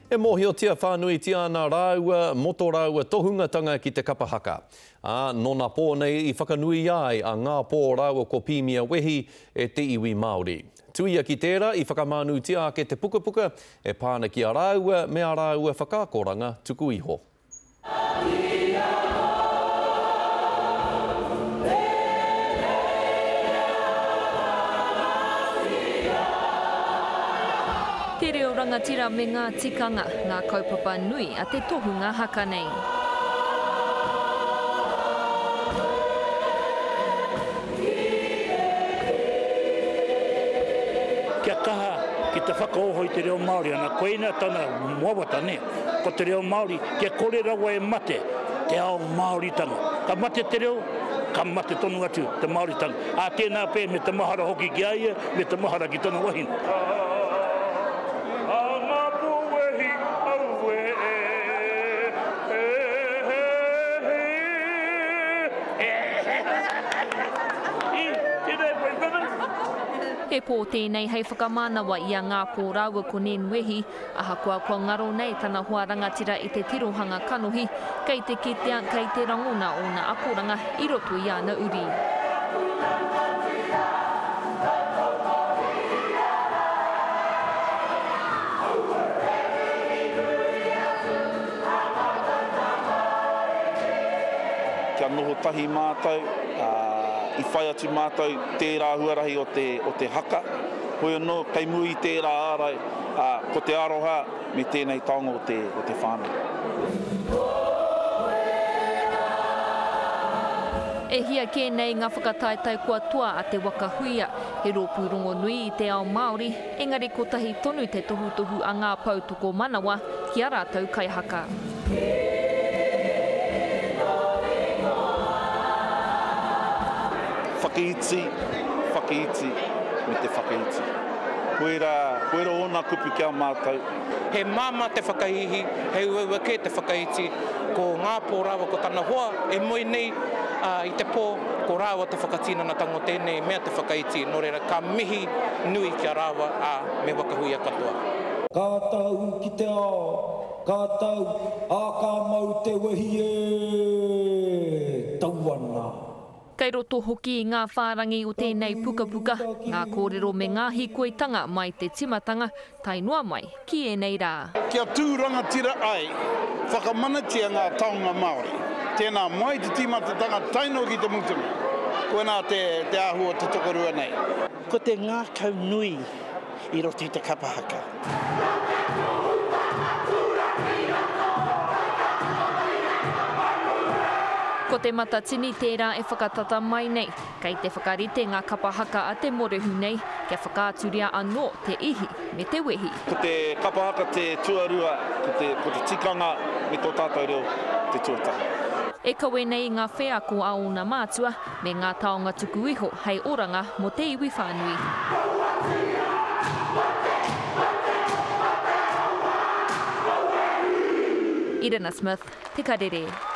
E mōhiotia whānuitia ana rāua mō tō rāua tohungatanga ki te kapa haka. Ā, nōnapō nei i whakanuia ai a Ngāpō rāua ko Pīmia Wehi e te iwi Māori. Tuia ki tērā, i whakamānūtia ake te pukapuka e pā ana ki a rāua me ā rāua whakaakoranga tuku iho. Te reo rangatira me ngā tikanga, ngā kaupapa nui a te tohunga haka nei. Kia kaha ki te whakaoho i te reo Māori, ana koina tana wawata, nē. Ko te reo Māori, kia kore rawa e mate te ao Māoritanga. Ka mate te reo, ka mate tonu atu te Māoritanga. Ā, tēnā pē me te mahara hoki ki a ia, me te mahara ki tana wahine. A ngā pōwehi, aue e, e, he, he, he, he. Tēnā e whai tana. He pō tēnei hei whakamānawa i a Ngāpō rāua ko Nen Wehi, Ahakoa kua ngaro nei tana hoa rangatira i te tirohanga kanohi, kei te kitea, kei te rangona ōna akoranga i roto i ana uri. Kia noho tahi mātou, ā, i whai atu mātou tērā huarahi o te, o te haka. Hoi anō, kei muri i tērā ārai, Ā, ko te aroha me tēnei taonga o te, o te whānau. E hia kē nei ngā whakataetae kua toa a Te Waka Huia, he rōpū rongonui i te ao Māori, engari kotahi tonu te tohutohu a ngā pou tokomanawa ki ā rātou kaihaka. Whakaiti, whakaiti, me te whakaiti. Koirā, koirā ōna kupu ki a mātou. He māmā te whakaihi, he uaua kē te whakaiti. Ko Ngāpō rāua ko tana hoa e moe nei i te pō, ko rāua te whakatinanatanga o tēnei mea te whakaiti, nō reira ka mihi nui ki a rāua, ā, me Waka Huia katoa. Ka tau ki te ao, Ka tau, ā, ka mau te wehi e tau ana. Kei roto hoki i ngā whārangi o tēnei pukapuka ngā kōrero me ngā hīkoitanga mai te timatanga tae noa mai ki ēnei rā. Kia tū rangatira ai, whakamanatia ngā taonga Māori. Tēnā, mai te tīmatatanga tae noa ki te mutunga. Koinā te āhua o te tokorua nei. Ko te ngākau nui i roto i te kapa haka. Ko Te Matatini tērā e whakatata mai nei. Kei te whakarite ngā kapa haka a te Morehu nei kia whakaaturia anō te ihi me te wehi. Ko te kapa haka te tuarua, ko te, ko te tikanga me tō tātou reo te tuatahi. E kawe nei i ngā wheako a ōna mātua, me ngā taonga tuku iho hei oranga mō te iwi whānui. Irina Smith, Te Karere.